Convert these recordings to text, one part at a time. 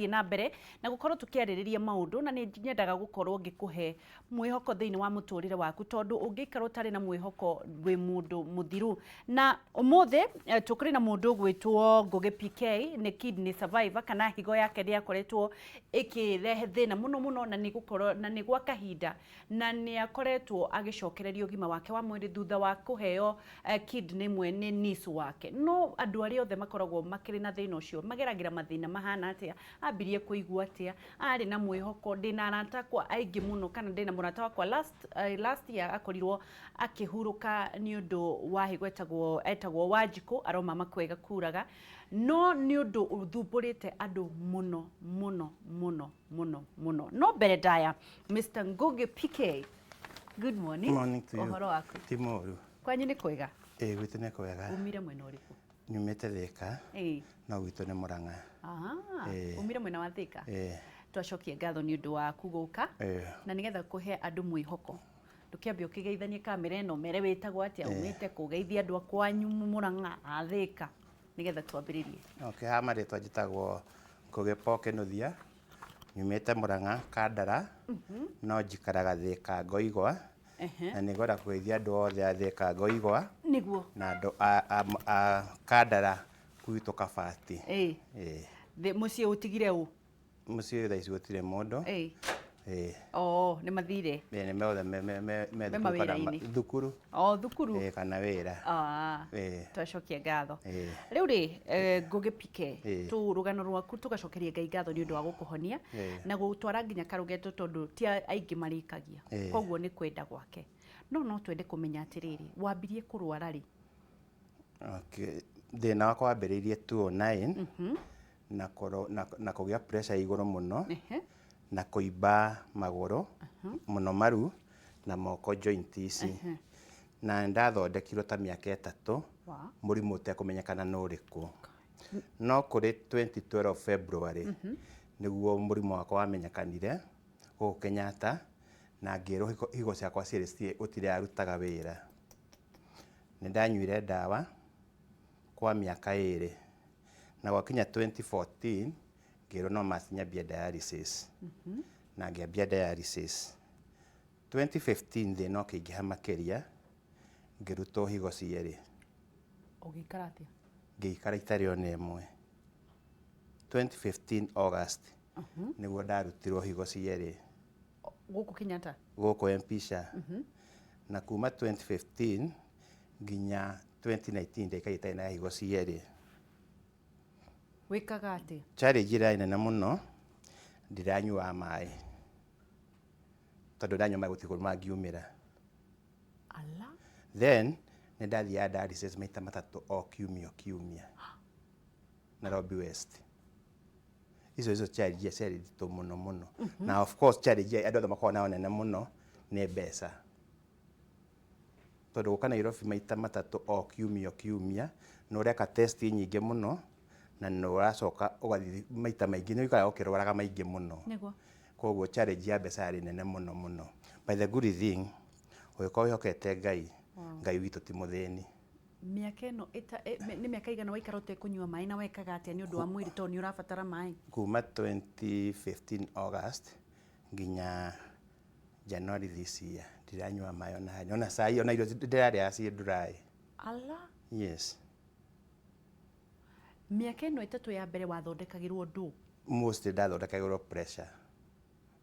Tũrathiĩ na mbere na gũkorwo tũkĩarĩrĩria maũndũ, na nĩ nyendaga gũkorwo ngĩkũhe mwĩhoko thĩinĩ wa mũtũrĩre waku, tondũ ũngĩikara ũtarĩ na mwĩhoko wĩ mũndũ mũthiru. Na ũmũthĩ tũkĩrĩ na mũndũ ũgwĩtwo Ngũgĩ PK, nĩ kidney survivor, kana higo yake nĩ yakoretwo ĩkĩrehe thĩna mũno mũno, na nĩ gũkorwo na nĩ gwa kahinda, na nĩ akoretwo agĩcokereria ũgima wake wa mwĩrĩ thutha wa kũheo kidney ĩmwe nĩ niece wake. No andũ arĩa othe makoragwo makĩrĩ na thĩna ũcio mageragĩra mathĩna mahana atĩa? Ambirie kũigua atĩa? Arĩ na mwĩhoko? Ndĩna arata akwa aingĩ mũno, kana ndĩna mũrata wakwa last year akorirwo akĩhurũka nĩ ũndũ wa higo, etagwo Wanjikũ, aroma makwega kuraga, no nĩ ũndũ ũthumbũrĩte andũ mũno mũno mũno mũno mũno. No mbere ndaya, Mr. Ngugi PK, good morning. Morning to you. Ũhoro waku? Ti mũru. Kwanyu nĩ kwega? Ĩĩ, gwitũ nĩ kwega. Umire mwena ũrĩkũ? Nyumĩte Thĩka. No gwitũ nĩ Mũrang'a. Umire mwena wa Thĩka? Ĩĩ. Twacokia ngatho nĩ ũndũ waku gũka na nĩgetha kũhe andũ mwĩhoko. Ndũkĩambe ũkĩgeithanie kamera ĩno, mere wĩtagwo atĩa, umĩte kũ, geithia andũ a kwanyu Mũrang'a, a Thĩka, nĩgetha twambĩrĩrie. Okay, ha marĩtwa njĩtagwo Ngũgĩ Paul Kĩnuthia, nyumĩte Mũrang'a Kandara, no njikaraga Thĩka Ngoigwa, na nĩ ngwenda kũgeithia andũ othe a Thĩka Ngoigwa na andũ a Kandara gwitũ Kabati. Ĩĩ. Mũciĩ ũtigire ũ? Mũciĩ thaa ici gũtirĩ mũndũ. Ĩĩ. Oh, nĩ mathire? Ĩĩ, nĩ othe me Me thukuru kana mawĩra-inĩ. Thukuru. Oh, thukuru. Ĩĩ, kana wĩra. Ĩĩ. Twacokia ngatho. Ĩĩ. Rĩu rĩ, Ngũgĩ PK, Ĩĩ. tũ rũgano rwaku tũgacokeria Ngai ngatho nĩ ũndũ wa gũkũhonia na gũgũtwara nginya karũgendo, tondũ ti aingĩ marĩkagia. Koguo nĩ kwenda gwake. No twende kũmenya atĩrĩrĩ, wambirie kũrwara rĩ? Okay. Thĩna wakwa wambĩrĩirie 2009 na kũgĩa pressure igũrũ mũno na kũimba magũrũ mũno, maru na moko, joint ici, na nĩndathondekirwo ta mĩaka 3 mũrimũ ũtekũmenyekana nĩ ũrĩkũ. No kũrĩ 2012 February nĩguo mũrimũ wakwa wamenyekanire gũkũ Kenyatta, na ngĩrwo higo ciakwa cierĩ gũtirĩ yarutaga wĩra. Nĩ ndanyuire ndawa kwa mĩaka 2, na gwakinya 2014 ngĩrwo no must nyambie dialysis, na ngĩambia dialysis. 2015 thĩna ũkĩingĩha makĩria, ngĩrutwo higo cierĩ. Ũgĩikara atĩa? Ngĩikara itarĩ ona ĩmwe. 2015 August nĩguo ndarutirwo higo cierĩ. Gũkũ Kenyatta? Gũkũ Mpisha. Na kuma 2015 nginya 2019 ndaikarire itarĩ na higo cierĩ. Wĩkaga atĩa? Challenge ĩrĩa nene mũno, ndiranyuaga maĩ, tondũ ndanyua maĩ gũtirĩ kũndũ mangiumĩra. Ala. Then nĩ ndathiaga dialysis maita matatũ o kiumia o kiumia Nairobi West. Icio icio challenge ciarĩ nditũ mũno mũno. Na of course challenge andũ othe makoragwo nayo nene mũno nĩ mbeca, tondũ gũka Nairobi maita matatũ o kiumia o kiumia, nĩ ũreka test nyingĩ mũno, na nĩ ũracoka ũgathiĩ maita maingĩ, nĩ ũikaraga ũkĩrwaraga maingĩ mũno. Koguo challenge ya mbeca yarĩ nene mũno mũno. But the good thing, ũngĩkorwo wĩhokete Ngai, Ngai witũ ti mũthĩni. Mĩaka ĩno nĩ mĩaka igana waikara ũtekũnyua maĩ, na wekaga atĩa nĩ ũndũ wa mwĩrĩ, tondũ nĩ ũrabatara maĩ? Kuma 2015 August nginya January this year ndiranyua maĩ ona hanini, ona cai, ona irio ndĩrarĩa ciĩ dry. Ala. Yes. Mĩaka ĩno 3 ya mbere wathondekagĩrwo ndũ? Mostly ndathondekagĩrwo pressure.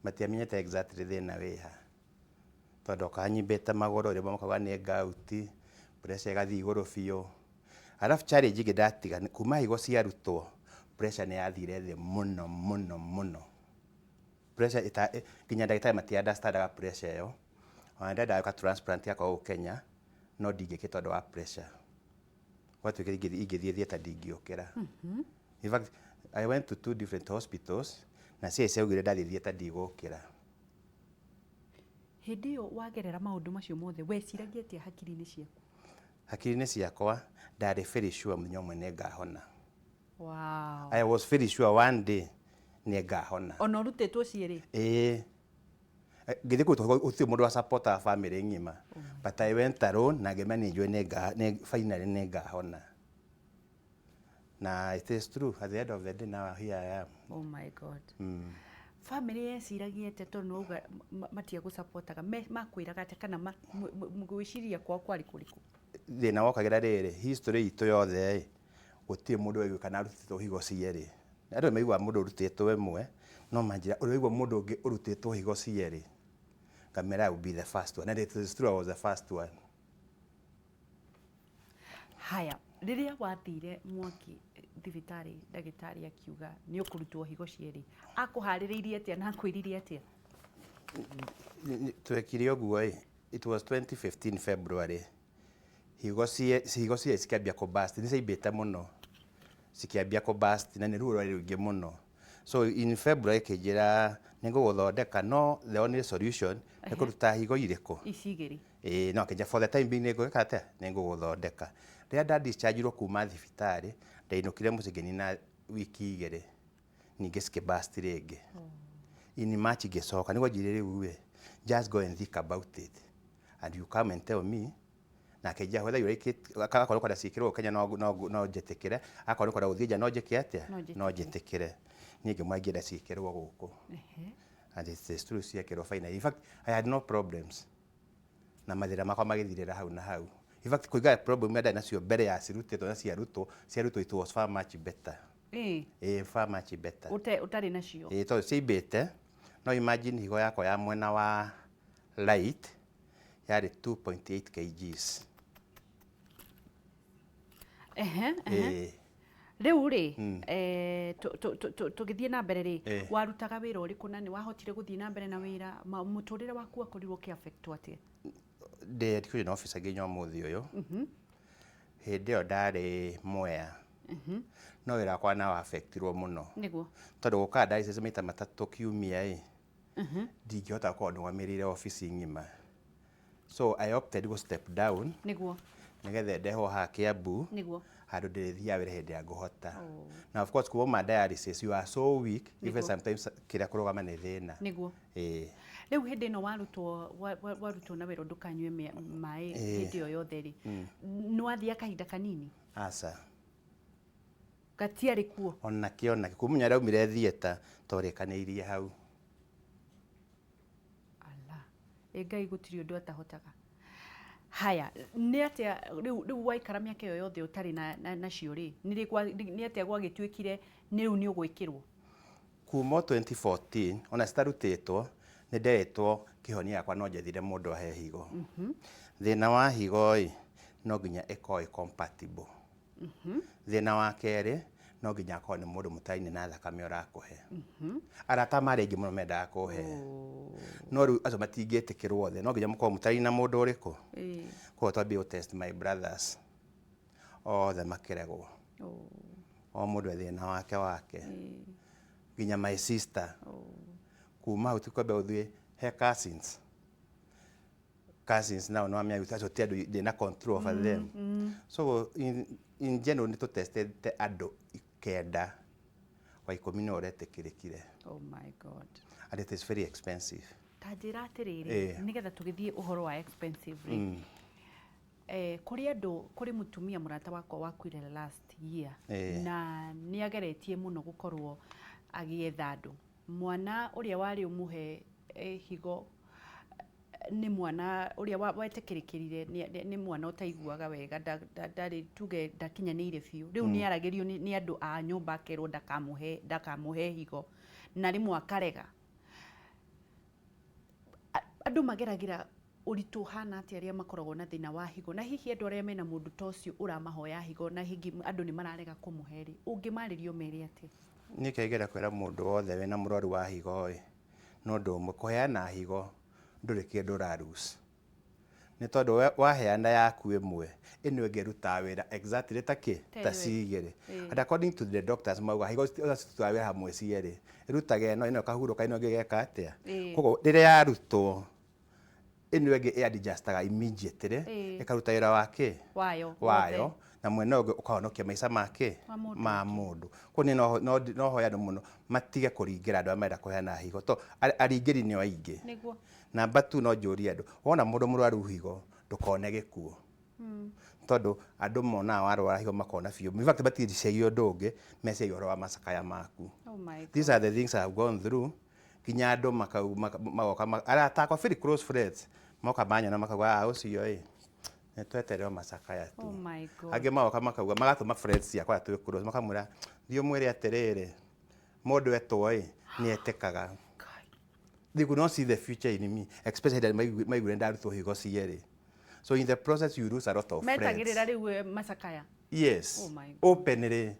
Matiamenyete exactly thĩna wĩha, tondũ oka nyimbĩte magũrũ, rĩmwe makauga nĩ gout, pressure ĩgathiĩ igũrũ biũ. Alafu challenge ĩngĩ ndatiga, kuma higo ciarutwo, pressure nĩ yathire thĩ mũno mũno mũno. Pressure ĩta nginya ndagĩtarĩ mati understandaga pressure ĩyo. Ona ndendaga gwĩka transplant yakwa gũkũ Kenya, no ndingĩkire tondũ wa pressure. Gwatuĩkire ingĩthiĩ theatre ndingĩũkĩra. In fact, I went to two different hospitals na cierĩ ciaugire ndathiĩ theatre ndigũkĩra. Hĩndĩ ĩyo wagerera maũndũ macio mothe, weciragia atĩa hakiri-inĩ ciaku? Hakiri-inĩ ciakwa ndarĩ very sure mũthenya ũmwe nĩ ngahona. I was very sure one day nĩ ngahona. Ona ũrutĩtwo cierĩ? Ĩĩ. Ngĩthiĩ kũrutwo gũtirĩ mũndũ wa supportaga family ng'ima. But I went alone na ngĩmenya nĩ njũĩ nĩ finally nĩ ngahona. Na it is true, at the end of the day, now here I am. Oh my God. Family yeciragia atĩa, tondũ nĩwauga matiagũcapotaga? Makwĩraga atĩa, kana gwĩciria kwao kwarĩ kũrĩkũ? Thĩna wokagĩra rĩrĩ, history itũ yothe ĩ, gũtirĩ mũndũ waiguĩka arutĩtwo higo cierĩ. Andũ nĩ maiguaga mũndũ ũrutĩtwo ĩmwe, no manjĩra ũrĩa waigua mũndũ ũngĩ ũrutĩtwo higo cierĩ, ngamera I will be the first one, and it is true, I was the first one. Haya, rĩrĩa wathire mwaki thibitarĩ, ndagĩtarĩ akiuga nĩ ũkũrutwo higo cierĩ, akũharĩrĩirie atĩa na akwĩrire atĩa? Twekire ũguo ĩ, it was 2015 February. Higo cierĩ cikĩambia kũ burst, nĩ ciaimbĩte mũno, cikĩambia kũ burst, na nĩ ruo rwarĩ rũingĩ mũno. So in February kĩnjĩra nĩ ngũgũthondeka, no the only solution nĩ kũruta higo irĩkũ? Ici igĩrĩ. Ĩĩ, no akĩnjĩra for the time being nĩ ngwĩka atĩa, nĩ ngũgũthondeka. Rĩrĩa nda discharge-irwo kuma thibitarĩ, ndainũkire mũciĩ, ngĩnina wiki 2, ningĩ cikĩ burst rĩngĩ. In March ngĩcoka, nĩguo njĩrire rĩu ĩ, just go and think about it and you come and tell me. Na akĩnjĩra whether you like it, akorwo kwenda ciĩkĩrwo Kenya no njĩtĩkĩre, akorwo kwenda gũthiĩ nja no njĩke atĩa? No njĩtĩkĩre. No njĩtĩkĩre. Niĩ ngĩmwĩra ingĩenda ciĩkĩrwo gũkũ. And it is true, ciekĩrwo finally. In fact, I had no problems, na mathĩna makwa magĩthirĩra hau na hau. In fact, kũingana problem iria ndarĩ nacio mbere ya cirutĩtwo na ciarutwo, it was far much better. Ĩĩ, far much better. Ũtarĩ nacio. Ĩĩ, tondũ ciaimbĩte, no imagine higo yakwa ya mwena wa right yarĩ 2.8 kgs. Ehe, ehe. Ĩĩ. Rĩu rĩ, tũgĩthiĩ na mbere rĩ, warutaga wĩra ũrĩkũ, na nĩ wahotire gũthiĩ na mbere na wĩra? Mũtũrĩre waku wakorirwo ũkĩ-affectwo atĩa? Ndĩ education officer nginya ũmũthĩ ũyũ. Hĩndĩ ĩyo ndarĩ Mwea, no wĩra wakwa na wa-affectirwo mũno, tondũ gũkaga dialysis maita matatũ kiumia ĩ, ndingĩhota gũkorwo ndũgamĩrĩire obici ng'ima, so I opted go step down nĩgetha ndehwo haha Kiambu, handũ ndĩrĩthiaga wĩra hĩndĩ ĩrĩa ngũhota. Na of course kuma dialysis you are so weak, even sometimes kĩrĩa kũrũgama nĩ thĩna. Ĩĩ. Rĩu hĩndĩ ĩno warutwo warutwo na wĩra ndũkanyue maĩ, hĩndĩ ĩyo yothe rĩ, nĩ wathiaga kahinda kanini? Aca. Gatiarĩ kuo? Ona kĩo ona kĩ, kuma araumire theatre twarĩkanĩirie hau. Ala, ĩ Ngai, gũtirĩ ũndũ atahotaga. Haya, nĩ atĩa rĩu waikara mĩaka ĩyo yothe ũtarĩ nacio rĩ, nĩ atĩa gwagĩtuĩkire nĩ rĩu nĩ ũgwĩkĩrwo? Kuma o 2014, ona citarutĩtwo, nĩ nderĩtwo kĩhonia gĩakwa no njethire mũndũ ahe higo. Thĩna wa higo ĩ, no nginya ĩkorwo ĩ compatible. Thĩna wa kerĩ, no nginya akorwo nĩ mũndũ mũtaine na thakame ũrakũhe. Arata marĩ aingĩ mũno mendaga kũhe, no rĩu acio matingĩtĩkĩrwo othe, no nginya mũkorwo mũtarĩ na mũndũ ũrĩkũ. Koguo twambie gũ test my brothers othe, makĩregwo. O mũndũ e thĩna wake wake, nginya my sister. Kuma hau tukwambia gũthiĩ he cousins. Cousins nao nĩ wamenya acio ti andũ ndĩna control over them. So in general nĩ tũtestete andũ 9, wa 10 nĩwe ũretĩkĩrĩkire. Oh my God. And it is very expensive. Ta njĩra atĩrĩrĩ, nĩgetha tũgĩthiĩ ũhoro wa expensive rĩ, kũrĩ andũ, kũrĩ mũtumia mũrata wakwa wakuire last year, na nĩ ageretie mũno gũkorwo agĩetha andũ. Mwana ũrĩa warĩ ũmũhe higo nĩ mwana ũrĩa wetĩkĩrĩkĩrire nĩ mwana ũtaiguaga wega, ndarĩ tuge ndakinyanĩire biũ. Rĩu nĩ aragĩrio nĩ andũ a nyũmba, akerwo ndakamũhe higo, na rĩmwe akarega. Andũ mageragĩra ũritũ ũhana atĩa arĩa makoragwo na thĩna wa higo? Na hihi andũ arĩa mena mũndũ ta ũcio ũramahoya higo, na hihi andũ nĩ mararega kũmũhe rĩ, ũngĩmarĩria ũmere atĩa? Niĩ kĩrĩa ingĩenda kwĩra mũndũ wothe wĩna mũrwaru wa higo ĩ, no ũndũ ũmwe, kũheana higo ndũrĩ kĩndũ ũra lose, nĩ tondũ waheana yaku ĩmwe, ĩno ĩngĩ ĩrutaga wĩra exactly ta kĩ? Ta ta ĩyo. Ci igĩrĩ. And according to the doctors, mauga higo cirutaga wĩra hamwe cierĩ, ĩrutaga ĩno, ĩno ĩkahurũka, ĩno ĩngĩ ĩgeka atĩa? Koguo rĩrĩa yarutwo, ĩno ĩngĩ ĩ-adjustaga immediately, ĩkaruta wĩra wa kĩ? Wayo. Wayo. Wothe. Na mwena ũngĩ ũkahonokia maica ma kĩ? Ma mũndũ. Ma mũndũ. Koguo niĩ no hoya andũ mũno matige kũringĩra andũ arĩa marenda kũheana higo, to aringĩri nĩo aingĩ. Namba tu, no njũrie andũ, wona mũndũ mũrwaru higo, ndũkone gĩkuũ. Tondũ andũ monaga warwara higo makona biũ. In fact, matiricagio ũndũ ũngĩ, meciria ũhoro wa macakaya maku. Oh my God. These are the things I have gone through. Nginya andũ magoka arata akwa, very close friends, moka manyona makauga, "Ah, ũcio ĩ nĩ twetererwo macakaya tu." Oh my God. Angĩ magoka makauga, magatũma friends ciakwa twĩ close, makamwĩra, "Thiĩ ũmwĩre atĩrĩrĩ, mũndũ etwo ĩ nĩ etĩkaga." Kai. They could not see the future in me, especially that maiguire ndarutwo higo cierĩ. So in the process you lose a lot of friends. Metagĩrĩra rĩu macakaya. Yes. Oh my God. Openly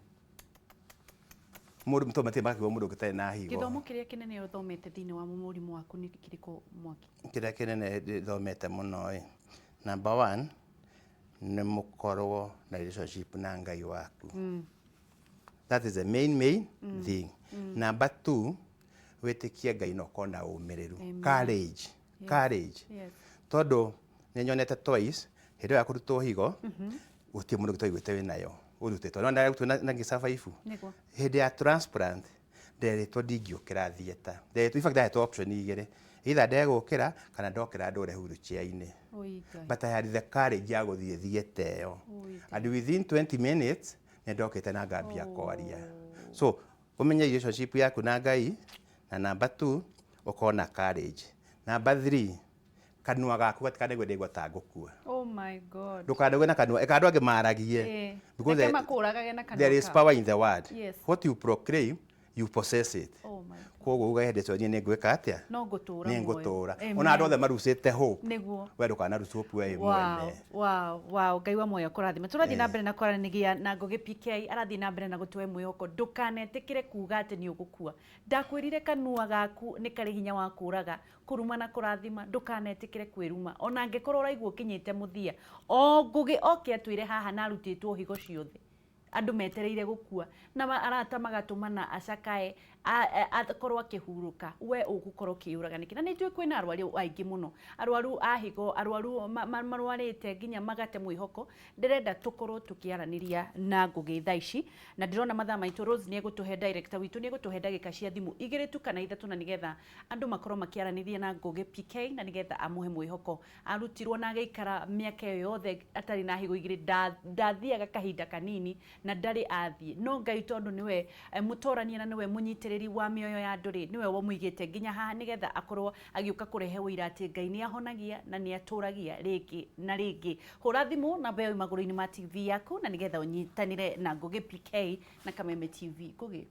mũndũ mũtũ matirĩ makiuga mũndũ ũngĩ ũtarĩ na higo. Gĩthomo kĩrĩa kĩnene ũthomete thĩinĩ wa mũrimũ waku nĩ kĩrĩkũ, Mwaki? Kĩrĩa kĩnene thomete mũno ĩ, number one nĩ mũkorwo na relationship na Ngai waku. That is the main thing. Number two, wĩtĩkie Ngai na ũkorwo na ũmĩrĩru. Amen. Courage, courage. Tondũ nĩ nyonete twice hĩndĩ ĩyo ya kũrutwo higo gũtirĩ mũndũ ũngĩ twaiguĩte wĩnayo ũrutĩtwo, no ndarutwo na ngĩsurvive. Hĩndĩ ya transplant nderĩtwo ndingĩũkĩra theatre. Nderĩtwo, in fact, ndahetwo option igĩrĩ, either ndegũkĩra kana ndokĩra ndũre wheelchair-inĩ. Oi Ngai. But I had the courage ya gũthiĩ theatre ĩyo Oi Ngai. and within 20 minutes nĩ ndokĩte na ngambia kwaria. So ũmenye relationship yaku na Ngai, na number two, ũkorwo na courage. Number three, kanua gaku gatikanaigua ndĩgua ta ngũkua. Oh my God. Ndũkanaigue na kanua, eka andũ angĩ maragie. Because Reke makũragage na kanua there is kao. power in the word. What you proclaim, you possess it. Oh my God. Koguo uga hĩndĩ ĩcio niĩ nĩ ngwĩka atĩa? No ngũtũra Nĩ muoyo. ngũtũra. Amen. Ona andũ othe marucĩte hope. Nĩguo. We ndũkanaruce hope we Wow, mwene. wow, Ngai wa muoyo kũrathima. Tũrathiĩ na mbere na kwaranĩria na Ngũgĩ PK, arathiĩ na mbere na gũtũhe mwĩhoko. Ndũkanetĩkĩre kuga atĩ nĩ ũgũkua. Ndakwĩrire kanua gaku nĩ karĩ hinya wa kũraga, kũruma na kũrathima. Ndũkanetĩkĩre kwĩruma ona angĩkorwo ũraigua ũkinyĩte mũthia. O Ngũgĩ oke atwĩre haha na arutĩtwo higo ciothe, andũ metereire gũkua na arata magatũmana acakae akorwo akĩhurũka, we ũgũkorwo ũkĩyũraga nĩkĩ? Na nĩ njũĩ kwĩna arwaru aingĩ mũno, arwaru a higo, arwaru marwarĩte nginya magate mwĩhoko. Ndĩrenda tũkorwo tũkĩaranĩria na Ngũgĩ thaa ici, na ndĩrona mathaa maitũ. Rose nĩ egũtũhe, director witũ nĩ egũtũhe ndagĩka cia thimũ igĩrĩ tu kana ithatũ, na nĩgetha andũ makorwo makĩaranĩria na Ngũgĩ PK, na nĩgetha amũhe mwĩhoko. Arutirwo na agĩikara mĩaka ĩyo yothe atarĩ na higo igĩrĩ, ndathiaga kahinda kanini na ndarĩ athiĩ, no Ngai tondũ nĩwe mũtorania na nĩwe mũnyitĩrĩri wa mĩoyo ya andũ rĩ, nĩwe wamũigĩte nginya haha nĩgetha akorwo agĩũka kũrehe ũira atĩ Ngai nĩ ahonagia na nĩ atũragia rĩngĩ na rĩngĩ. Hũra thimũ namba ĩyo magũrũ-inĩ ma TV yaku na nĩgetha ũnyitanĩre na Ngũgĩ PK na Kameme TV. Ngũgĩ,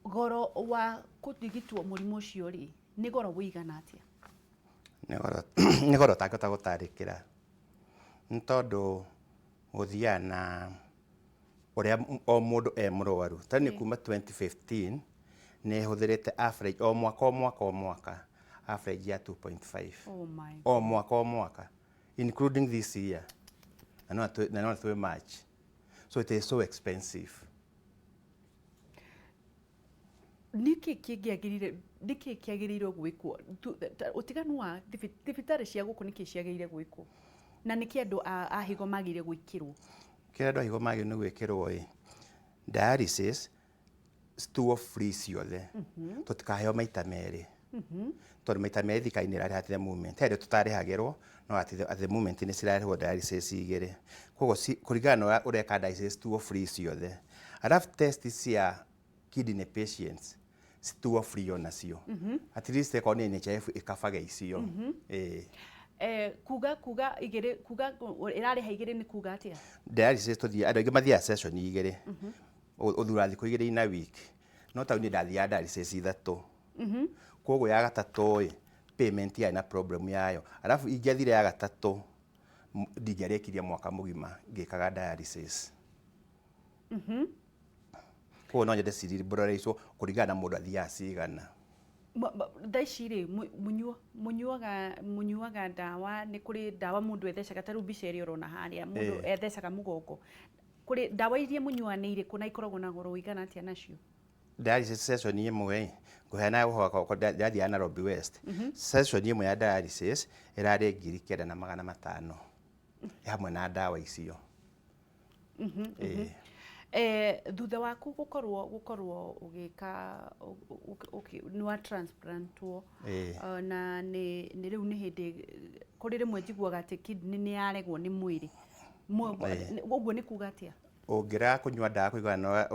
goro wa kũrigitwo mũrimũ ũcio rĩ, nĩ goro wĩigana atĩa? Nĩ goro ũtangĩhota gũtarĩkĩra, nĩ tondũ gũthiaga na ũrĩa o mũndũ e mũrwaru. Ta nĩ kuma 2015 nĩ hũthĩrĩte average o mwaka o mwaka o mwaka average ya 2.5. Oh my. O mwaka o mwaka, including this year, na no twĩ March, so it is so expensive. Nĩkĩ kĩngĩagĩrire, nĩkĩ kĩagĩrĩirwo gwĩkwo? Ũtiganu wa thibitarĩ cia gũkũ, nĩkĩ ciagĩrĩire gwĩkwo na nĩkĩ andũ a higo magĩrĩire gwĩkĩrwo? Kĩrĩa andũ a higo magĩrĩirwo nĩ gwĩkĩrwo ĩ, dialysis cituo free ciothe, tũtikaheo maita merĩ, tondũ maita merĩ thirikari nĩ ĩrarĩha. At the moment he hĩndĩ tũtarĩhagĩrwo, no at the moment nĩ cirarĩhwo dialysis igĩrĩ. Koguo kũringana na ũrĩa ũreka dialysis cituo free ciothe, alafu test cia kidney patients cituo free onacio, at least ĩkorwo nĩ NHIF ĩkabage icio, ĩĩ. Kuga igĩrĩ, kuga ĩrarĩha igĩrĩ nĩ kuga atĩa? Dialysis tũthiĩ, andũ aingĩ mathiaga session igĩrĩ, ũthuraga thikũ igĩrĩ in a week, no ta niĩ ndathiaga dialysis ithatũ. Koguo ya gatatũ ĩ, payment yarĩ na problem yayo, alafu ingĩathire ya gatatũ ndingĩarĩkirie mwaka mũgima ngĩkaga dialysis. Koguo no nyende ciliberalizwo kũringana na mũndũ athiaga cigana. Thaa ici rĩ, mũnyuaga ndawa, nĩ kũrĩ ndawa mũndũ ethecaga, ta rĩu mbica ĩrĩa ũrona harĩa, mũndũ ethecaga mũgongo. Kũrĩ ndawa iria mũnyuaga nĩ irĩkũ na ikoragwo na goro ũigana atĩa nacio? Dialysis session ĩmwe ĩ, ngũheana ũhoro wakwa, ndathiaga Nairobi West, session ĩmwe ya dialysis ĩrarĩ 9,500, hamwe na ndawa icio. Ĩĩ. Thutha waku gukorwo ugika nĩ wa transplantwo, na nĩ rĩu nĩ hĩndĩ kũrĩ rĩmwe njiguaga atĩ kidney nĩ yaregwo nĩ mwĩrĩ. Ũguo nĩ kuga atĩa? Ũngĩrega kũnyua ndawa kũigana,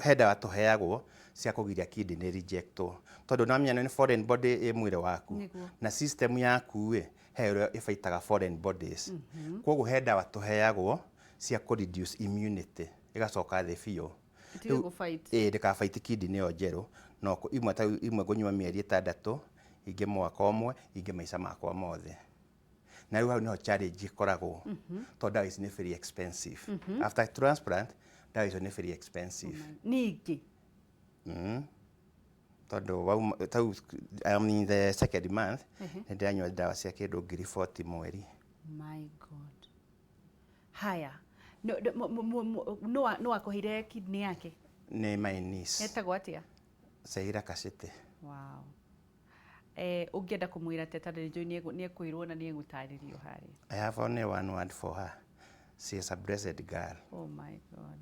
he ndawa tũheagwo cia kũgiria kidney rejectwo, tondũ nĩwamenya nĩ foreign body ĩ mwĩrĩ waku, na system yaku ĩ he ũrĩa ĩbaitaga foreign bodies. Koguo he ndawa tũheagwo cia kũ reduce immunity, ĩgacoka thĩ biũ. Ĩtige gũ-fight. Ĩĩ, ndĩkabaiti kidney ĩyo njerũ. No imwe ta imwe ngũnyua mĩeri 6, ingĩ mwaka ũmwe, ingĩ maica makwa mothe. Na rĩu hau nĩho challenge ĩkoragwo, tondũ ndawa ici nĩ very expensive. After transplant, ndawa icio nĩ very expensive. Ningĩ Tondũ wauma tau, I am in the second month, nĩ ndĩranyua ndawa cia kĩndũ 40,000 mweri. My God. Haya, no akũheire kidney yake? Nĩ my niece. Etagwo atĩa? Seira Kacĩtĩ. Wow. Ũngĩenda kũmwĩra atĩa, tondũ nĩ nĩ ekwĩrwo na nĩ egũtarĩrio harĩa? I have only one word for her. She is a blessed girl. Oh my God.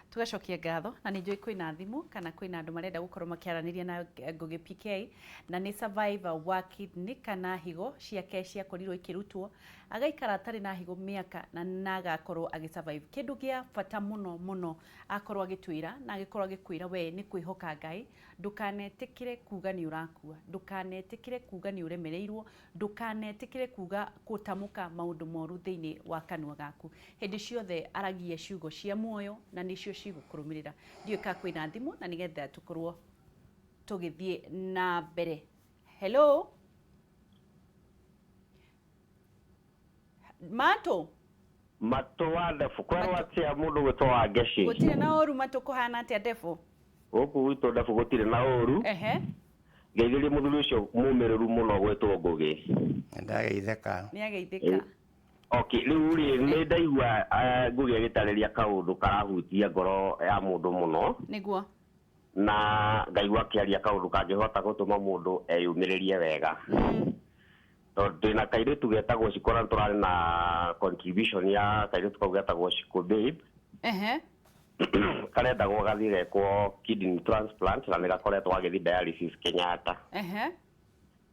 Tugacokia ngatho, na nĩ njũĩ kwĩna thimũ kana kwĩna andũ marenda gũkorwo makĩaranĩria na Ngugi PK, na nĩ survivor wa kidney kana higo ciake ciakorirwo ikĩrutwo, agaikara atarĩ na higo mĩaka na agakorwo agĩ survive. Kĩndũ gĩa bata mũno mũno akorwo agĩtwĩra na agĩkorwo agĩkwĩra we nĩ kwĩhoka Ngai. Ndũkanetĩkĩre kuga nĩ ũrakua, ndũkanetĩkĩre kuga nĩ ũremereirwo, ndũkanetĩkĩre kuga gũtamũka maũndũ moru thĩinĩ wa kanua gaku. Hĩndĩ ciothe aragia ciugo cia muoyo na nĩcio cigũkũrũmĩrĩra. Ndiũĩ kana kwĩna thimũ na nĩgetha tũkorwo tũgĩthiĩ na mbere. Hello, Matũ. Matũ wa ndebu, kwerwo atia mũndũ gwĩtwo wa ngeci? Gũtirĩ na ũru. Matũ, kũhana atĩa ndebu? Gũkũ gwitũ ndebu gũtirĩ na ũru. Ngeithĩrie mũthuri ũcio mũmĩrĩru mũno gwĩtwo Ngũgĩ. Ndageithĩka. Nĩ ageithĩka. Okay, rĩu rĩ, nĩ ndaigua Ngũgĩ agĩtarĩria kaũndũ karahutia ngoro ya mũndũ mũno, na ngaigua akĩaria kaũndũ kangĩhota gũtũma mũndũ eyũmĩrĩrie wega, tondũ ndĩna kairĩtu getagwo Cikũ, na tũrarĩ na contribution ya kairĩtu kau getagwo Cikũ Babe, karendagwo gathiĩ gekwo kidney transplant, na nĩ gakoretwo gagĩthiĩ dialysis Kenyatta,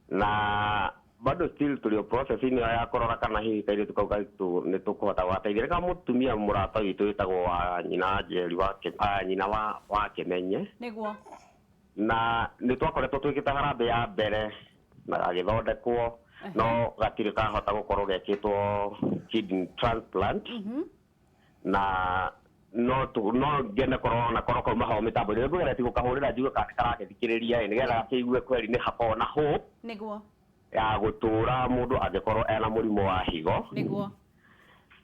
na bado still tũrĩ o process-inĩ ĩyo ya kũrora kana hihi kairĩtu kau gaitũ nĩ tũkũhota gũgateithia. Nĩ ka mũtumia mũrata witũ wĩtagwo wa nyina Njeri wa nyina wa Kĩmenye. Na nĩ twakoretwo twĩkĩte harambĩ ya mbere na gagĩthondekwo, no gatirĩ kahota gũkorwo gekĩtwo kidney transplant. Na no ngene korwo na korwo kauma hau mĩtambo-inĩ, nĩ gũkahũrĩra njigue kana karagĩthikĩrĩria ĩ, nĩgetha gakĩigue kweri nĩ hakoragwo na hope ya gũtũra mũndũ angĩkorwo ena mũrimũ wa higo.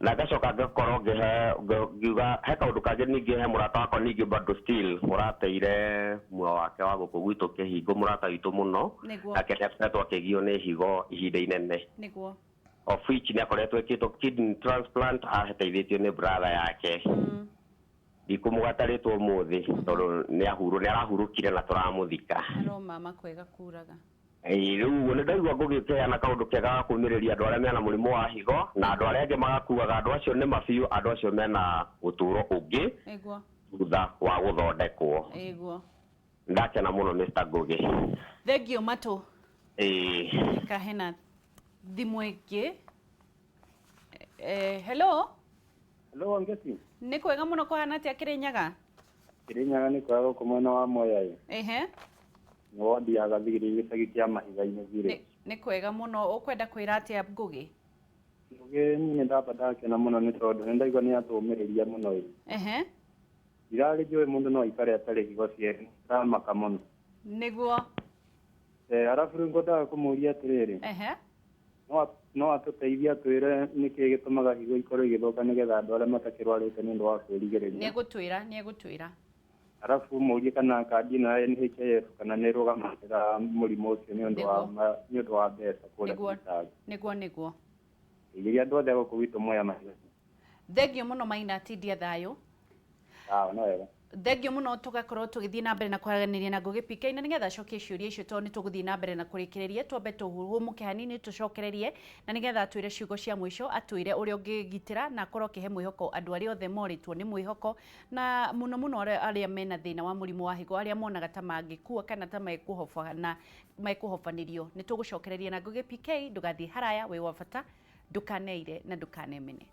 Na ngacoka ngakorwo ngĩhe ngiuga he kaũndũ kangĩ ningĩ, he mũrata wakwa ningĩ bado still mũrateire muoyo wake wa gũkũ gwitũ Kĩhingo, mũrata witũ mũno. Nake nĩ akoretwo akĩgio nĩ higo ihinda inene, of which nĩ akoretwo ĩkĩtwo kidney transplant, ateithĩtio nĩ brother yake. Ndikũmũgata rĩtwa ũmũthĩ tondũ nĩ arahurũkire na tũramũthika. Aromama kwega kuraga. Ĩĩ, rĩu ũguo nĩ ndaigua ngũgĩkĩheana kaũndũ kega ga kũmĩrĩria andũ arĩa mena mũrimũ wa higo na andũ arĩa angĩ magakuaga. Andũ acio nĩ mabiũ, andũ acio mena ũtũro ũngĩ thutha wa gũthondekwo. Ndakena mũno, Mr. Ngugi. Thank you, Matũ. Ĩĩ. Kahena thimũ ĩngĩ. Hello. Hello, Wangeci. Nĩ kwega mũno, kũhana atĩa Kĩrĩnyaga? Kĩrĩnyaga nĩ kwega gũkũ mwena wa Mwea ĩ. Nĩ wondi ya Gathigiri, gĩcagi kĩa Mahiga-inĩ village. Nĩ kwega mũno. Ũkwenda kwĩra atĩa Ngũgĩ? Ngũgĩ, niĩ nĩ ndamba ndakena mũno nĩ tondũ nĩ ndaigua nĩ atũmĩrĩria mũno ĩ. Ndirarĩ njũĩ mũndũ no aikare atarĩ higo cierĩ, ndamaka mũno. Arabu rĩu ngwendaga kũmũria atĩrĩrĩ, no atũteithie atwĩre nĩkĩĩ gĩtũmaga higo ikorwo igĩthũka, nĩgetha andũ arĩa matakĩrwarĩte nĩ ũndũ wa kwĩrigĩrĩria. Nĩ egũtwĩra, nĩ egũtwĩra. Arabu mũrie kana kandi ĩno ya NHIF kana nĩ ĩrũgamagĩrĩra mũrimũ ũcio nĩ ũndũ wa nĩ ũndũ wa mbeca kũrĩa thibitarĩ. Nĩguo. Igeria andũ othe a gũkũ gwitũ Mwea Mahiga. Thank you mũno, Maina, tindia thayũ. Sawa, no wega. Thengio muno. Tugakorwo tugithie na mbere na kwaranĩria na Ngugi PK na nigetha acokie ciũria icio, tondũ nĩ tũgũthiĩ na mbere na kũrĩkĩrĩria. Twambe tũhũmũke hanini, tũcokererie na nigetha atwĩre ciugo cia mũico, atwĩre ũrĩa ũngĩgitĩra na akorwo akĩhe mwĩhoko andũ arĩa othe morĩtwo nĩ mwĩhoko, na mũno mũno arĩa mena thĩna wa mũrimũ wa higo, arĩa monaga ta mangĩkua kana ta mekũhobana mekũhobanĩrio. Nĩ tũgũcokereria na Ngugi PK. Ndũgathiĩ haraya, wĩ wa bata, ndũkaneire na ndũkanemene.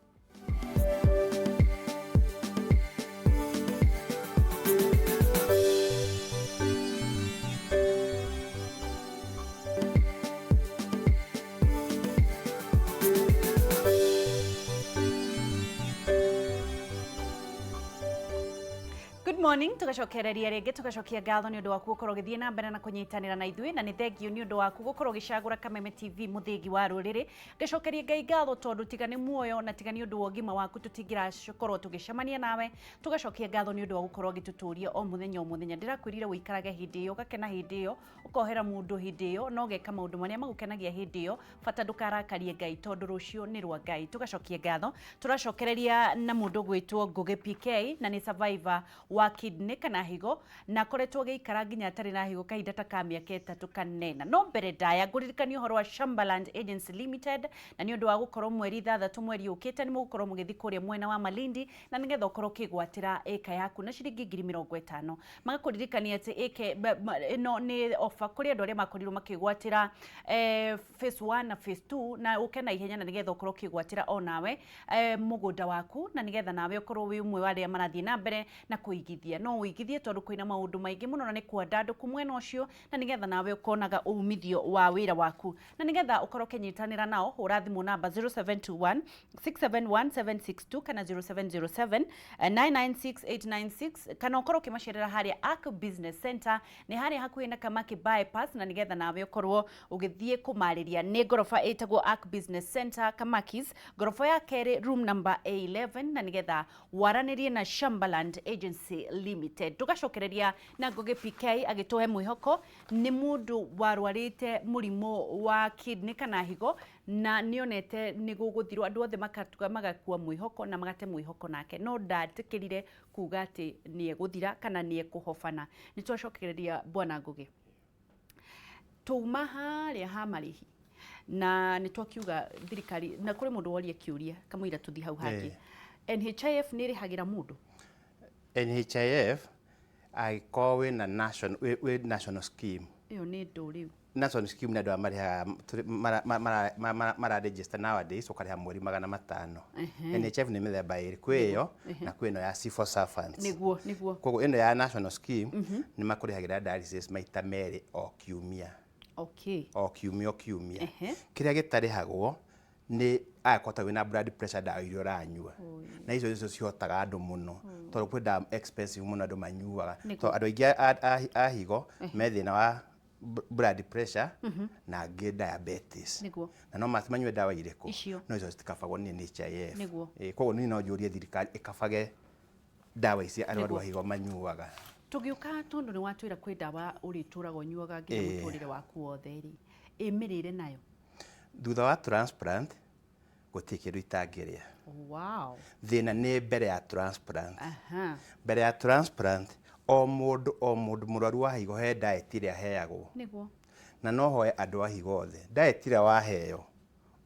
Good morning. Tugacokereria rĩngĩ, tugacokia ngatho nĩ ũndũ waku gũkorwo ũgĩthiĩ na mbere na kũnyitanĩra na ithuĩ, na nĩ thengio nĩ ũndũ waku gũkorwo ũgĩcagũra Kameme TV, mũthĩgi wa rũrĩrĩ. Ngacokeria Ngai ngatho tondũ tiga nĩ muoyo na tiga nĩ ũndũ wa ũgima waku tũtingĩrakorwo tũgĩcemania nawe. Tugacokia ngatho nĩ ũndũ wa gũkorwo ũgĩtũtũria o mũthenya o mũthenya. Ndĩrakwĩrire ũikarage hĩndĩ ĩyo, ũgakena hĩndĩ ĩyo, ũkohera mũndũ hĩndĩ ĩyo, na ũgeka maũndũ marĩa magũkenagia hĩndĩ ĩyo, bata ndũkarakarie Ngai tondũ rũciũ nĩ rwa Ngai. Tugacokia ngatho. Tũracokereria na mũndũ gwĩtwo Ngugi PK, na nĩ survivor wa kidney kana higo, na akoretwo agĩikara nginya atarĩ na higo kahinda ta ka mĩaka 3 kanena. No mbere ndaya ngũririkania ũhoro wa Shambaland Agency Limited, na nĩ ũndũ wa gũkorwo mweri 6 mweri ũkĩte nĩ mũgũkorwo mũgĩthiĩ kũrĩa mwena wa Malindi, na nĩgetha ũkorwo ũkĩgwatĩra ĩka yaku na ciringi 50,000. Magakũririkania atĩ ĩke ĩno nĩ offer kũrĩ andũ arĩa makorirwo makĩgwatĩra phase 1 na phase 2, na ũke na ihenya na nĩgetha ũkorwo ũkĩgwatĩra o nawe mũgũnda waku, na nĩgetha nawe ũkorwo wĩ ũmwe wa arĩa marathiĩ na mbere na kũigithia. No ũigithie tondũ kwĩna maũndũ maingĩ mũno na nĩ kwandandũku mwena ũcio, na nĩgetha nawe ũkonaga umithio wa wĩra waku. Na nĩgetha ũkorwo ũkĩnyitanĩra nao, hũra thimũ namba 0721 671 762 kana 0707 996 896, kana ũkorwo ũkĩmacerera harĩa Arc Business Center, nĩ harĩa hakuhĩ na Kamaki Bypass, na nĩgetha nawe ũkorwo ũgĩthiĩ kũmarĩria. Nĩ ngoroba ĩtagwo Arc Business Center Kamakis, ngoroba ya kerĩ, room number A11, na nĩgetha waranĩrie na Shambaland Agency Limited. Tũgacokereria na Ngugi PK agĩtũhe mwĩhoko. Nĩ mũndũ warwarĩte mũrimũ wa kidney kana higo, na nĩonete nĩ gũgũthirwo, andũ othe makatuga magakua mwĩhoko na magate mwĩhoko nake, no ndatĩkĩrire kuga atĩ nĩ egũthira kana nĩ ekũhobana. Nĩ twacokereria, bwana Ngugi. Twauma harĩa ha marĩhi na nĩ twakiuga thirikari, na kũrĩ mũndũ woria kĩũria kamũira tũthiĩ hau hangĩ. NHIF nĩ ĩrĩhagĩra mũndũ? NHIF, angĩkorwo wĩna national, wĩ national scheme. Ĩyo nĩ ndũ rĩu? National scheme nĩ andũ arĩa marĩhaga mara register nowadays, ũkarĩha mweri 500. NHIF nĩ mĩthemba ĩrĩ, kwĩ ĩyo na kwĩ ĩno ya civil servants. nĩguo nĩguo Koguo ĩno ya national scheme nĩ makũrĩhagĩra dialysis maita merĩ o kiumia. O kiumia o kiumia. Kĩrĩa gĩtarĩhagwo nĩ angĩkorwo ta wĩna blood pressure, ndawa iria ũranyua, na icio nĩcio cihotaga andũ mũno tondũ kwĩ ndawa expensive mũno andũ manyuaga, tondũ andũ aingĩ a higo me thĩna wa blood pressure na angĩ diabetes. Na no manyue ndawa irĩkũ? Icio. No icio citikabagwo nĩ NHIF. Koguo niĩ no njũrie thirikari ĩkabage ndawa ici arwaru a higo manyuaga. Tũgĩũka, tondũ nĩ watwĩra kwĩ ndawa ũrĩtũraga ũnyuaga nginya mũtũrĩre waku wothe rĩ, ĩ mĩrĩre nayo? Thutha wa transplant gũtirĩ kĩndũ itangĩrĩa. Thĩna nĩ mbere ya transplant. Mbere ya transplant, o mũndũ o mũndũ mũrwaru wa higo he diet ĩrĩa aheagwo. Na no hoe andũ a higo othe, diet ĩrĩa waheo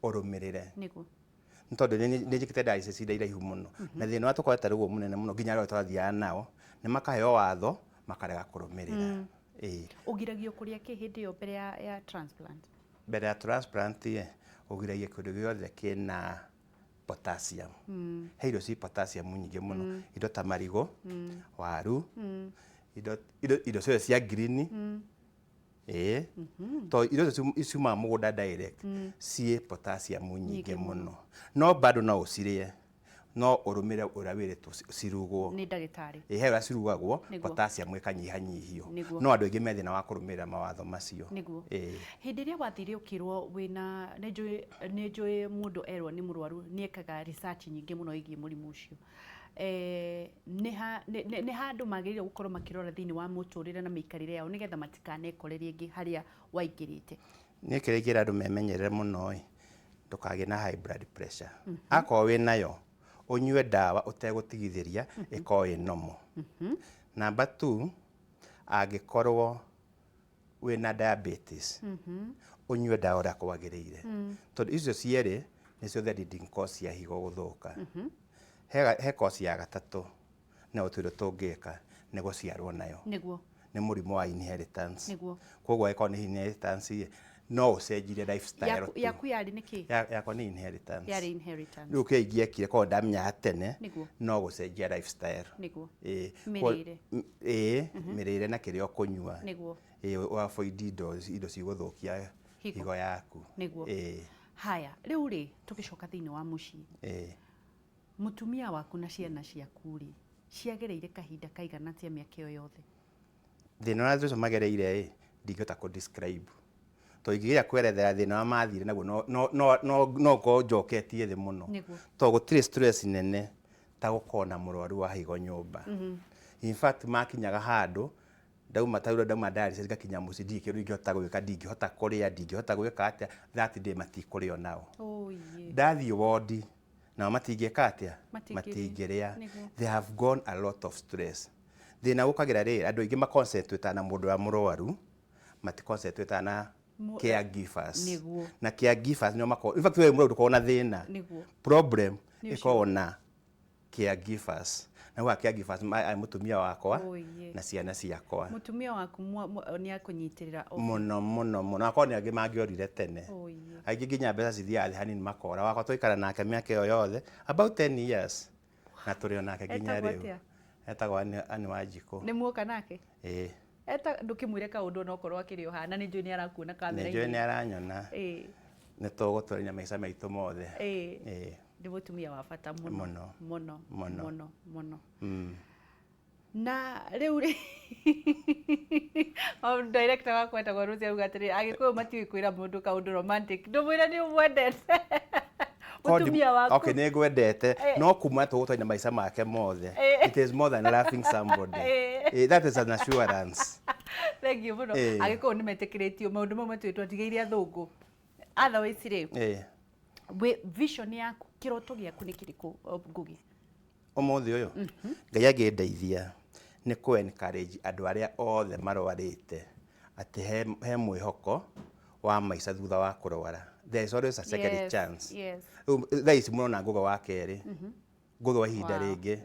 ũrũmĩrĩre. Nĩ tondũ nĩ njĩkĩte dialysis ihinda iraihu mũno, na thĩna ũrĩa tũkoretwo naguo mũnene mũno, nginya arĩa twathiaga nao nĩ makaheo watho makarega kũrũmĩrĩra. Ĩĩ. Ũgiragio kũrĩa kĩ hĩndĩ ĩyo mbere ya transplant? Mbere ya transplant ĩ, ũgiragia kĩndũ gĩothe kĩna potassium. He irio ci potassium nyingĩ mũno, indo ta marigũ, waru, indo ciothe cia green. Ĩĩ, to irio icio ciumaga mũgũnda direct, ciĩ potassium nyingĩ mũno. No bado no ũcirĩe, no ũrũmĩre ũrĩa wĩrĩtwo cirugwo. Nĩ ndagĩtarĩ. Ĩ, he ũrĩa cirugagwo, potassium ĩkanyihanyihio. No andũ aingĩ me thĩna wa kũrũmĩrĩra mawatho macio. Ĩĩ. Hĩndĩ ĩrĩa wathire ũkĩrwo wĩna, nĩ njũĩ mũndũ erwo nĩ mũrwaru nĩ ekaga research nyingĩ mũno ĩgiĩ mũrimũ ũcio, nĩ handũ magĩrĩire gũkorwo makĩrora thĩinĩ wa mũtũrĩre na mĩikarĩre yao nĩgetha matikanekore rĩngĩ harĩa waingĩrĩte? Niĩ kĩrĩa ingĩra andũ memenyerere mũno ĩ, ndũkagĩe na high blood pressure. Akorwo wĩ nayo, ũnyue ndawa ũtegũtigithĩria, ĩkorwo ĩ normal. Number 2, angĩkorwo wĩna diabetes, ũnyue ndawa ũrĩa kwagĩrĩire, tondũ icio cierĩ nĩcio the leading cause cia higo gũthũka. He cause ya gatatũ na gũtirĩ tũngĩka, nĩ gũciarwo nayo. Nĩguo. Nĩ mũrimũ wa inheritance. Nĩguo. Koguo angĩkorwo nĩ inheritance, no ũcenjire lifestyle tu. Yaku yarĩ nĩkĩ? Yakwa nĩ inheritance. Yarĩ inheritance. Rĩu kĩrĩa ingĩekire korwo ndamenyaga tene, no gũcenjia lifestyle. Nĩguo. Ĩĩ. Mĩrĩre. Ĩĩ, mĩrĩre na kĩrĩa ũkũnyua. Nĩguo. Ĩĩ, avoid indo cigũthũkia higo yaku. Nĩguo. Ĩĩ. Haya, rĩu rĩ tũgĩcoka thĩinĩ wa mũciĩ. Ĩĩ. Mũtumia waku na ciana ciaku rĩ, ciagereire kahinda kaigana atĩa mĩaka ĩyo yothe? Thĩna ũrĩa ũcio magereire ĩ, ndingĩhota kũ describe. Tondũ ingĩgeria kwerethera thĩna ũrĩa mathire naguo no ngorwo njoketie thĩ mũno. Tondũ gũtirĩ stress nene ta gũkorwo na mũrwaru wa higo nyũmba. In fact, makinyaga handũ ndauma ta ndauma dialysis ngakinya mũciĩ ndirĩ kĩndũ ingĩhota gwĩka, ndingĩhota kũrĩa, ndingĩhota gwĩka atĩa, that day matikũrĩa nao. Ndathiĩ wodi nao matingĩka atĩa? Matingĩrĩa. They have gone a lot of stress. Thĩna ũkagĩra rĩ, andũ aingĩ maconcentrate na mũndũ ũrĩa mũrwaru, maticoncentrate na caregivers. Na caregivers nĩo makoragwo, in fact we mũrwaru ndũkoragwo na thĩna. Problem ĩkoragwo na caregivers. Na gwa caregivers mũtumia wakwa na ciana ciakwa. Mũtumia waku nĩ akũnyitĩrĩra mũno mũno mũno. Akorwo nĩ angĩ mangĩorire tene. Aingĩ nginya mbeca cithiaga thĩ hanini makora. Wakwa twaikara nake mĩaka ĩyo yothe about 10 years. Na tũrĩ o nake nginya rĩu. Etagwo Anne Wanjikũ. Nĩ muoka nake? Ĩĩ. Eta ndũkĩmwĩre kaũndũ onokorwo akĩrĩ o haha, na nĩ njũĩ nĩ arakuona kamera-inĩ. Nĩ njũĩ nĩ aranyona. Ĩĩ. Nĩ tũgũtũrania maica maitũ mothe. Ĩĩ. Ĩĩ. Nĩ mũtumia wa bata mũno. Mũno. Mũno. Mũno. Mũno. Na rĩu rĩ director wakwa etagwo Rose auga atĩrĩ, Agĩkũyũ matiũĩ kwĩra mũndũ kaũndũ romantic, ndũmwĩre nĩ ũmwendete. Mũtumia waku. Okay, nĩ ngwendete, no kuma tũgũtũrania maica make mothe. It is more than loving somebody. That is an assurance. Thank you mũno. Agĩkũyũ nĩ metĩkĩrĩtio maũndũ mamwe tũĩ twatigeire athũngũ. Otherwise rĩ, vision yaku, kĩroto gĩaku nĩ kĩrĩkũ, Ngugi? Ũmũthĩ ũyũ, Ngai angĩndeithia nĩ kũ encourage andũ arĩa othe marwarĩte atĩ he mwĩhoko wa maica thutha wa kũrwara. There is always a second chance. Thaa ici mũrona Ngugi wa kerĩ, Ngugi wa ihinda rĩngĩ,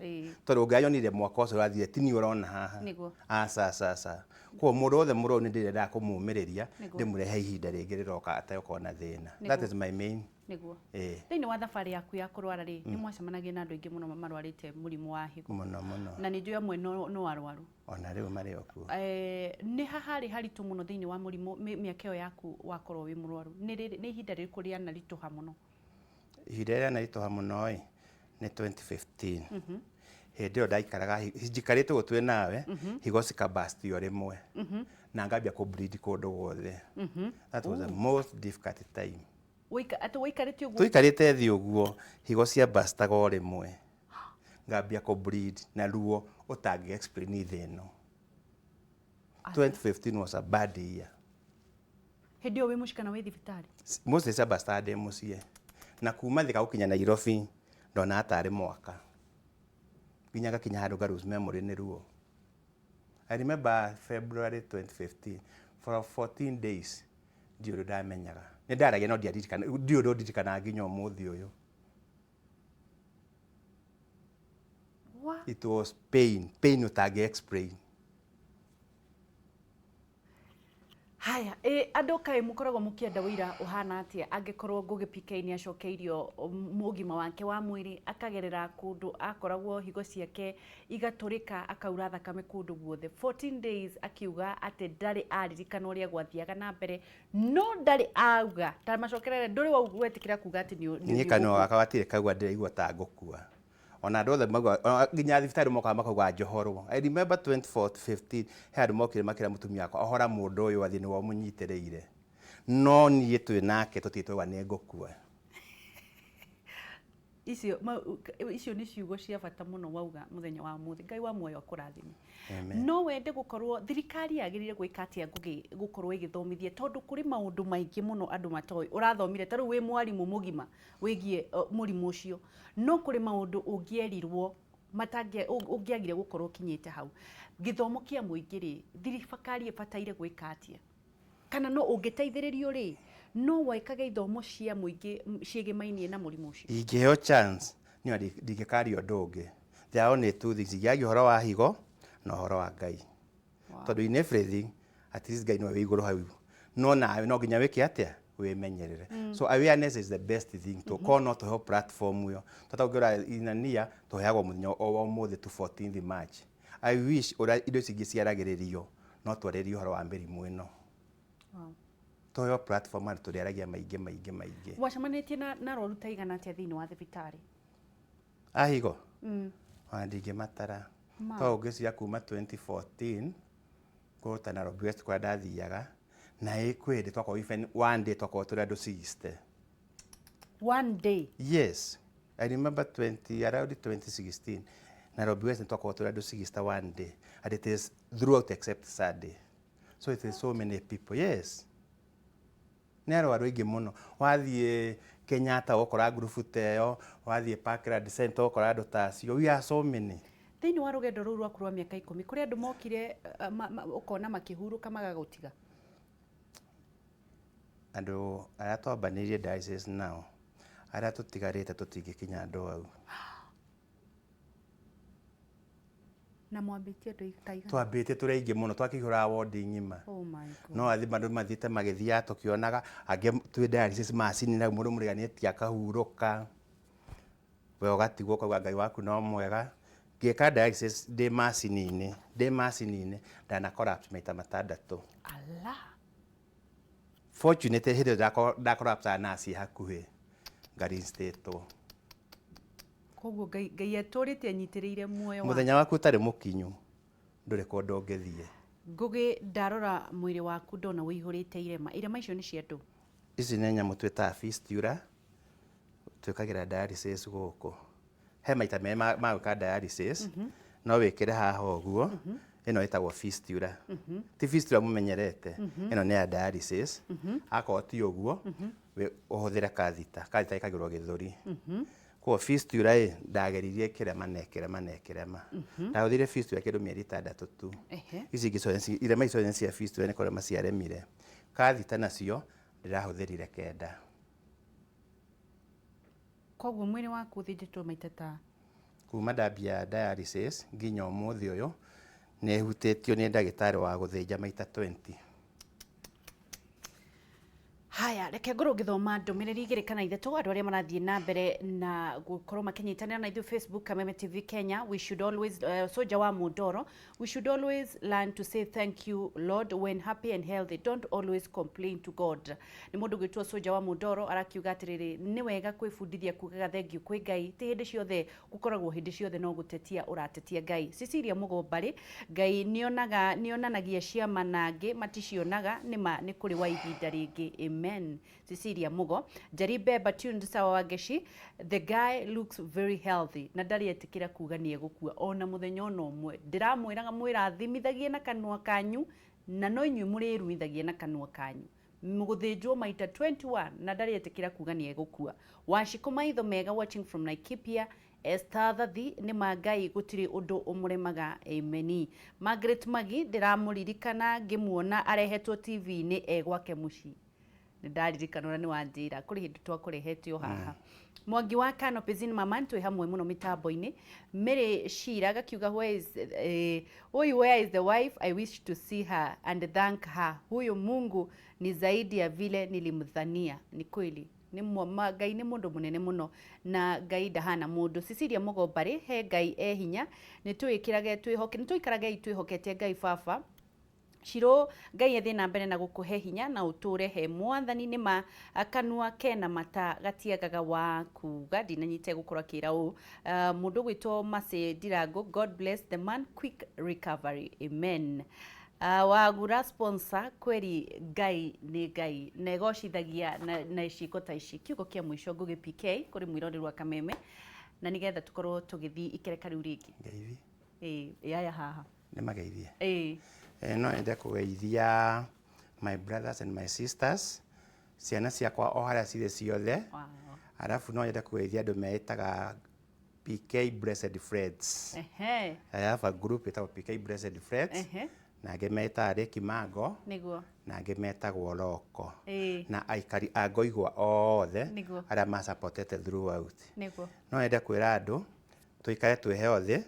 tondũ ũngĩanyonire mwaka ũcio ũrathire ti niĩ ũrona haha. Aca aca aca. Koguo mũndũ wothe mũrwaru nĩ ndĩrendaga kũmũmĩrĩria, ndĩmũrehe ihinda rĩngĩ rĩroka ategũkorwo na thĩna. That is my main. Nĩguo. Thĩinĩ wa thabarĩ yaku ya kũrwara rĩ, nĩ mwacemanagia na andũ aingĩ mũno marwarĩte mũrimũ wa higo. Mũno mũno. Na nĩ njũĩ amwe no arwaru. Ona rĩu marĩ o kuo. Nĩ ha harĩ haritũ mũno thĩinĩ wa mũrimũ mĩaka ĩyo yaku wakorwo wĩ mũrwaru? Nĩ ihinda rĩrĩkũ rĩanaritũha mũno? Ihinda rĩrĩa rĩanaritũha mũno ĩ, nĩ 2015. Hĩndĩ ĩyo ndaikaraga njikarĩte ũguo twĩ nawe, higo cikabasti o rĩmwe. Na ngambia kũ bleed kũndũ guothe. That was the most difficult time. Atĩ waikarĩte ũguo? Tũikarĩte thĩ ũguo, higo ciambastaga o rĩmwe. Ngambia kũ bleed na ruo ũtangĩ explain thĩ ĩno. 2015 was a bad year. Hĩndĩ ĩyo wĩ mũciĩ kana wĩ thibitarĩ? Mostly ciambastaga ndĩ mũciĩ. Na kuma Thika gũkinya Nairobi ndonaga tarĩ mwaka. Nginya ngakinya handũ nga lose memory nĩ ruo. I remember February 2015 for 14 days ndiũĩ ũndũ ndamenyaga. Nĩ ndaragia no ndiaririkana, ndiũĩ ũndũ ndirikanaga nginya ũmũthĩ ũyũ. It was pain, pain ũtangĩ explain. Haya, andũ kaĩ mũkoragwo mũkĩenda wĩira ũhana atĩa angĩkorwo Ngugi PK nĩ acokeirio ũgima wake wa mwĩrĩ, akagerera kũndũ akoragwo higo ciake igatũrĩka, akaura thakame kũndũ guothe. 14 days akiuga atĩ ndarĩ aririkana ũrĩa gwathiaga na mbere, no ndarĩ auga, ta macokerere ndũrĩ wetĩkĩra kuga atĩ nĩ Niĩ kanua gakwa gatirĩ kaugua ndĩraigua ta ngũkua. Ona andũ othe mauga, nginya thibitarĩ mokaga makauga njohorwo. I remember 2015 he andũ mokire makĩra mũtumia wakwa, ohora mũndũ ũyũ athiĩ nĩwe ũmũnyitĩrĩire. No niĩ twĩ nake tũtirĩ twauga nĩ ngũkua. Icio nĩ ciugo cia bata mũno wauga mũthenya wa ũmũthĩ. Ngai wa muoyo akũrathime. No wende gũkorwo thirikari yagĩrĩire gwĩka atĩa Ngugi gũkorwo ĩgĩthomithia, tondũ kũrĩ maũndũ maingĩ mũno andũ matoĩ. Ũrathomire ta rĩu wĩ mwarimũ mũgima wĩgiĩ mũrimũ ũcio, no kũrĩ maũndũ ũngĩerirwo Matangia ũngĩagire gũkorwo ũkinyĩte hau. Gĩthomo kĩa mũingĩ rĩ, thirikari ĩbataire gwĩka atĩa? Kana no ũngĩteithĩrĩrio rĩ, no wĩkage ithomo cia mũingĩ ciĩgĩmainie na mũrimũ ũcio? Ingĩheo chance niĩ ndingĩkaria ũndũ ũngĩ. There are only two things, ingĩaria ũhoro wa higo na ũhoro wa Ngai. Tondũ in everything, at least Ngai nĩwe wĩ igũrũ hau. No nawe no nginya wĩke atĩa? Wĩmenyerere. So awareness is the best thing. Tũkorwo no tũheo platform ĩyo. Tata ũngĩrora inania tũheagwo mũthenya o wa ũmũthĩ tu 14th March. I wish ũrĩa indo ici ingĩ ciaragĩrĩrio no twarĩrie ũhoro wa mĩrimũ ĩno. Tũheo platform andũ tũrĩaragia maingĩ maingĩ maingĩ. Wacemanĩtie na arwaru ta igana atĩa thĩinĩ wa thibitarĩ? Ahigo? Ona ndingĩmatara. To ũngĩciria kuma 2014 kũruta Nairobi West kũrĩa ndathiaga na ĩ kwĩ hĩndĩ twakorwo even one day twakorwo tũrĩ andũ 60. One day? Yes. I remember 20, around 2016 Nairobi West twakorwo tũrĩ andũ 60 one day, and it is throughout except Sunday. So it is so many people. Yes. Nĩ arwaru aingĩ mũno. Wathiĩ Kenyatta ũgakora ngurubu ta ĩyo, wathiĩ Parkland Center ũgakora andũ ta acio. We are so many. Thĩinĩ wa rũgendo rũu rwaku rwa mĩaka 10, kũrĩ andũ mokire ũkona makĩhurũka magagũtiga? Andũ arĩa twambanĩirie dialysis nao, arĩa tũtigarĩte tũtingĩkinya andũ au. Na mwambĩtie andũ ta igana? Twambĩtie tũrĩ aingĩ mũno, twakĩihũraga wodi ng'ima. Oh my God. No athi andũ mathiĩte magĩthiaga tũkĩonaga, angĩ twĩ dialysis macini na mũndũ mũriganĩtie akahurũka. We ũgatigwo ũkauga Ngai waku no mwega. Ngĩka dialysis ndĩ macini-inĩ, ndĩ macini-inĩ, ndana collapse maita matandatũ. Allah. Fortunately hĩndĩ ĩyo nda collapse nurse hakuhĩ, ngarinstatwo. Koguo Ngai atũrĩte anyitĩrĩire muoyo waku. Mũthenya waku ũtarĩ mũkinyu, ndũrĩ kũndũ ũngĩthiĩ. Ngũgĩ, ndarora mwĩrĩ waku ndona ũihũrĩte irema. Irema icio nĩ cia ndũ? Ici nĩ nyamũ twĩtaga fistula, twĩkagĩra dialysis gũkũ. He maita merĩ ma gwĩka dialysis, no wĩkĩre haha ũguo, ĩno ĩtagwo fistula. Ti fistula mũmenyerete, ĩno nĩ ya dialysis. Akorwo ti ũguo, ũhũthĩre catheter, catheter ĩkagĩrwo gĩthũri. Koguo fistula ĩ, ndageririe ĩkĩrema na ĩkĩrema na ĩkĩrema. Ndahũthĩrire fistula kĩndũ mĩeri 6 tu. Ici ingĩ ciothe, irema ici ciothe cia fistula nĩ kũrema ciaremire. Catheter nacio, ndĩrahũthĩrire 9. Koguo mwĩrĩ waku ũthĩnjĩtwo maita ta? Kuma ndambia dialysis nginya ũmũthĩ ũyũ, nĩ hutĩtio nĩ ndagĩtarĩ wa gũthĩnja maita 20. Haya, reke ngorwo ngĩthoma ndũmĩrĩri igĩrĩ kana ithatũ andũ arĩa marathiĩ na mbere na gũkorwo makĩnyitanĩra na ithuĩ Facebook Kameme TV Kenya. We should always, Soja wa Mundoro, we should always learn to say thank you Lord when happy and healthy, don't always complain to God. Nĩ mũndũ gwĩtwo Soja wa Mundoro arakiuga atĩrĩrĩ, nĩ wega kwĩbundithia kugaga thank you kwĩ Ngai, ti hĩndĩ ciothe gũkoragwo hĩndĩ ciothe no gũtetia ũratetia Ngai. Cecilia Mũgombarĩ, Ngai nĩonanagia ciama na angĩ maticionaga, nĩma nĩ kũrĩ wa ihinda rĩngĩ. Amen. Cecilia Mugo, Njeri Beba tuned sawa wa Ngeshi, the guy looks very healthy na ndarĩ etĩkĩra kuga nĩ egũkua ona mũthenya ona ũmwe. Ndĩramwĩraga mwĩrathimithagie na kanua kanyu na no inyuĩ mũrĩruithagia na kanua kanyu. Mũgũthĩnjwo maita 21 na ndarĩ etĩkĩra kuga nĩ egũkua. Wacikũ maitho mega watching from Laikipia. Esther Thathi, nĩ ma Ngai gũtirĩ ũndũ ũmũremaga. Amen. Margaret Magi, ndĩramũririkana ngĩmuona arehetwo TV-inĩ e gwake mũciĩ. Nĩ ndaririkana ũrĩa nĩ wanjĩra kũrĩ hĩndĩ twakũrehete o haha. Mwangi wa Kano Pezin Mama, twĩ hamwe mũno mĩtambo-inĩ. Mary Shira gakiuga where is, oi, where is the wife? I wish to see her and thank her. Huyu Mungu ni zaidi ya vile nilimdhania. Ni kweli. Ni Ngai nĩ mũndũ mũnene mũno na Ngai ndahana mũndũ. Cecilia Mũgombarĩ, he Ngai e hinya, nĩ twĩkĩrage twĩhoke, nĩ tũikarage twĩhokete Ngai baba. Shiro, Ngai athiĩ na mbere na gũkũhe hinya na ũtũre he mwathani. Nĩ ma kanua kena mata gatiagaga wa kuga. Ndinanyite gũkorwo akĩra ũũ. Mũndũ gwĩtwo Mercy Ndirango, God bless the man, quick recovery. Amen. Wagura sponsor kweri Ngai nĩ Ngai na ĩgocithagia na ciĩko ta ici. Kiugo kĩa mũico Ngũgĩ PK kũrĩ mwĩroreri wa Kameme na nĩgetha tũkorwo tũgĩthiĩ ikereka rĩu rĩngĩ. Ngeithi. Ĩĩ, aya haha. Nĩ mageithie. Ĩĩ. No nyende kũgeithia my brothers and my sisters, ciana ciakwa o harĩa cirĩ ciothe. Wow. Arabu no nyende kũgeithia andũ meĩtaga PK Blessed Friends. I have a group ĩtagwo PK Blessed Friends. Na angĩ metaga Lake Mango. Na angĩ metagwo Roko. Na aikari a Ngoigwa othe arĩa ma-supportete throughout. No nyende kwĩra andũ tũikare twĩ healthy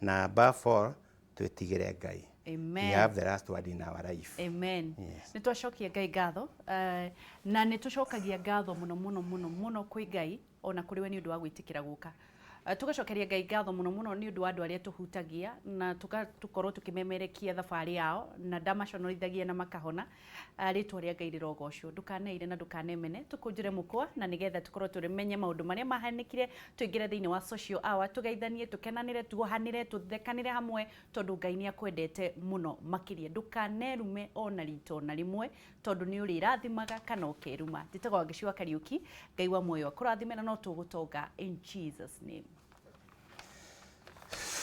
na above all twĩtigĩre Ngai. Amen. We have the last word in our life. Amen. Yes. Nĩ twacokia Ngai ngatho, na nĩ tũcokagia ngatho mũno mũno mũno mũno kwĩ Ngai ona kũrĩ we nĩ ũndũ wa gwĩtĩkĩra gũka. Tũgacokeria Ngai ngatho mũno mũno nĩ ũndũ wa andũ arĩa tũhutagia na tũgakorwo tũkĩmemerekia thabarĩ yao na ndamaconorithagia na makahona. Rĩtwa rĩa Ngai rĩrogocwo. Ndũkaneire na ndũkanemene, tũkũnjĩre mũkwa na nĩgetha tũkorwo tũmenye maũndũ marĩa mahanĩkire, tũingĩre thĩinĩ wa social hour, tũgeithanie, tũkenanĩre, tuohanĩre, tũthekanĩre hamwe, tondũ Ngai nĩ akwendete mũno makĩria. Ndũkanerume ona rita ona rĩmwe, tondũ nĩ ũrĩrathimaga kana ũkeruma. Njĩtagwo Wangeci wa Kariũki, Ngai wa muoyo akũrathime na no tũgũtonga in Jesus name.